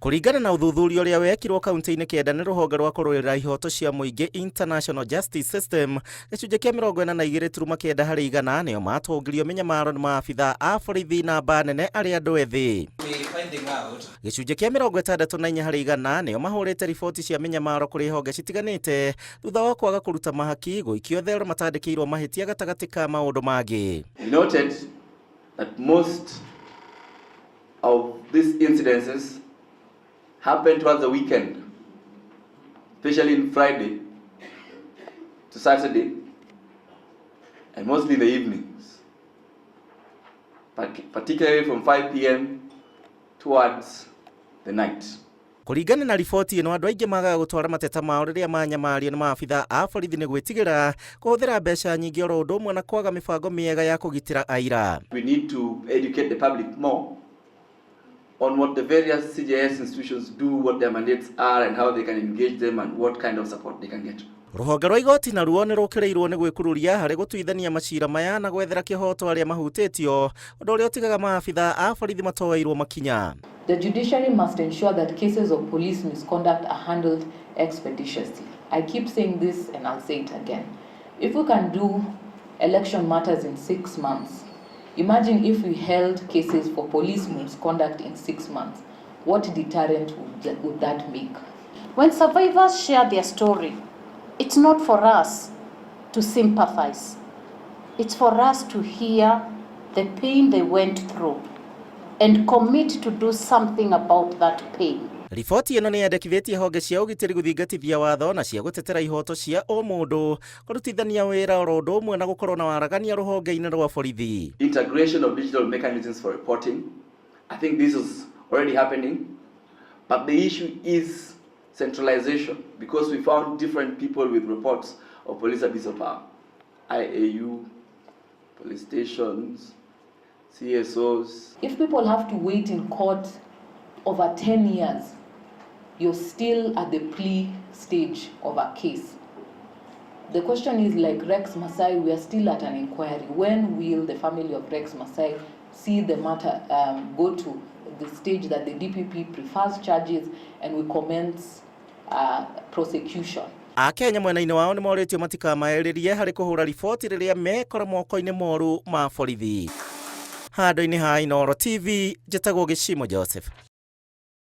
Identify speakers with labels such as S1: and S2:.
S1: Kũringana na ũthuthuria ũrĩa wekirwo kaunti-inĩ kenda nĩ rũhonge rwa kũrũĩrĩra ihoto cia mũingĩ International Justice System, gĩcunjĩ kĩa 42.9 harĩ igana nĩo matũngirio mĩnyamaro nĩ maabitha a borithi namba nene arĩ andũ ethĩ. Gĩcunjĩ kĩa 64 harĩ igana nĩo mahũrĩte riboti cia mĩnyamaro kũrĩ honge citiganĩte thutha wa kwaga kũruta mahaki, gũikio thero matandĩkĩirwo mahĩtia gatagatĩ ka maũndũ mangĩ.
S2: We noted that most of these incidences happened towards the weekend, especially in Friday to Saturday, and mostly in the evenings, particularly from 5 p.m. towards the night.
S1: Kũringana na riboti ĩno, andũ aingĩ magaga gũtwara mateta mao rĩrĩa manyamario nĩ maabitha a borithi nĩ gwĩtigĩra kũhũthĩra mbeca nyingĩ oro ũndũ ũmwe na kwaga mĩbango mĩega ya kũgitĩra aira.
S2: We need to educate the public more on what the various CJS institutions do, what their mandates are, and how they can engage them, and what kind of support they can get.
S1: Rũhonge rwa igoti naruo nĩ rũkĩrĩirwo nĩ gwĩkururia harĩ gũtuithania macira maya na gwethera kĩhoto arĩa mahutĩtio, ũndũ ũrĩa ũtigaga maabitha a borithi matoeirwo makinya.
S3: The judiciary must ensure that cases of police misconduct are handled expeditiously. I keep saying this and I'll say it again. If we can do election matters in 6 months, imagine if we held cases for police misconduct in 6 months. What deterrent would that make?
S4: When survivors share their story, it's not for us to sympathize. It's for us to hear the pain they went through and commit to do something about that pain.
S1: Riboti ĩno nĩ yendekithĩtie honge cia ũgitĩri gũthingatithia watho na cia gũtetera ihoto cia ũmũndũ kũrutithania wĩra oro ũndũ ũmwe na gũkorwo na waragania rũhonge-inĩ rwa borithi.
S2: Integration of digital mechanisms for reporting. I think this is already happening, but the issue is centralization, because we found different people with reports of police abuse of power. IAU, police stations, CSOs.
S3: If people have to wait in court over 10 years, you're still at the plea stage of a case. The question is, like Rex Masai, we are still at an inquiry. When will the family of Rex Masai see the matter go to the stage that the DPP prefers charges and we commence prosecution?
S1: Akenya mwena-inĩ wao nĩ morĩtio matikamaĩrĩrie harĩ kũhũra riboti rĩrĩa mekora moko-inĩ moru ma borithi. Handũ-inĩ ha Inooro TV, njĩtagwo Gĩcimo Joseph.